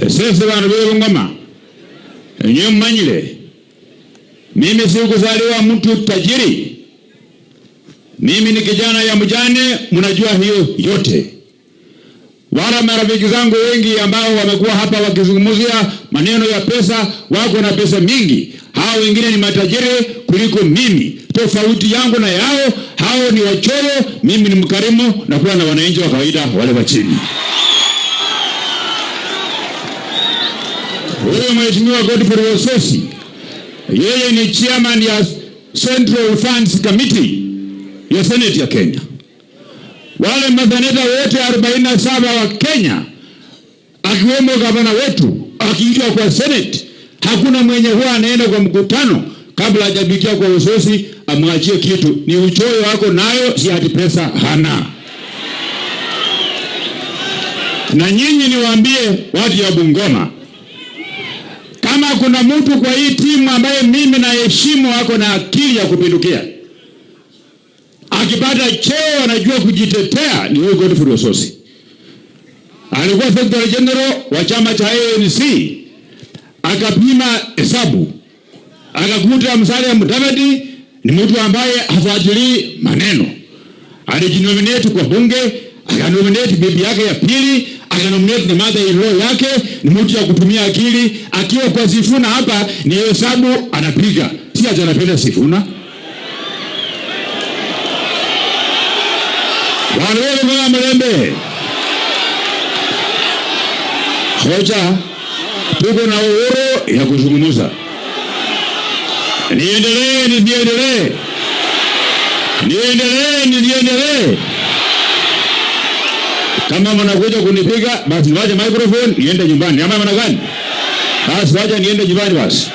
Sisi bandu be Bungoma, nyinyi mmanyile, mimi sikuzaliwa mtu tajiri. Mimi ni kijana ya mjane, mnajua hiyo yote. Wala marafiki zangu wengi ambao wamekuwa hapa wakizungumzia maneno ya pesa, wako na pesa mingi. Hao wengine ni matajiri kuliko mimi. Tofauti yangu na yao, hao ni wachoyo, mimi ni mkarimu na kuwa na wananchi wa kawaida wale wa chini. Huyo Mheshimiwa Godfrey Osotsi, yeye ni chairman ya Central Funds Committee ya Senate ya Kenya. Wale maseneta wote 47 wa Kenya, akiwemo gavana wetu, akiitwa kwa Senate, hakuna mwenye huwa anaenda kwa mkutano kabla hajabikia kwa Osotsi amwachie kitu. Ni uchoyo wako nayo, si ati pesa hana. Na nyinyi niwaambie watu ya Bungoma, kama kuna mtu kwa hii timu ambaye mimi naheshimu ako na akili ya kupindukia, akipata cheo anajua kujitetea, ni huyu Godfrey Osotsi. Alikuwa Secretary General wa chama cha ANC, akapima hesabu, akakuta Musalia Mudavadi ni mtu ambaye hafuatilii maneno. Alijinominate kwa bunge, akanominate bibi yake ya pili, akanominate na mother in law yake. Ni mtu ya kutumia akili. Akiwa kwa Sifuna hapa ni hesabu anapiga, si ati anapenda Sifuna. Wale Mlembe hoja, tuko na uhuru ya kuzungumza. Niendelee nisiendelee? Niendelee nisiendelee? Kama mnakuja kunipiga basi niwache microphone niende nyumbani, ama maana gani? Basi wacha niende nyumbani basi.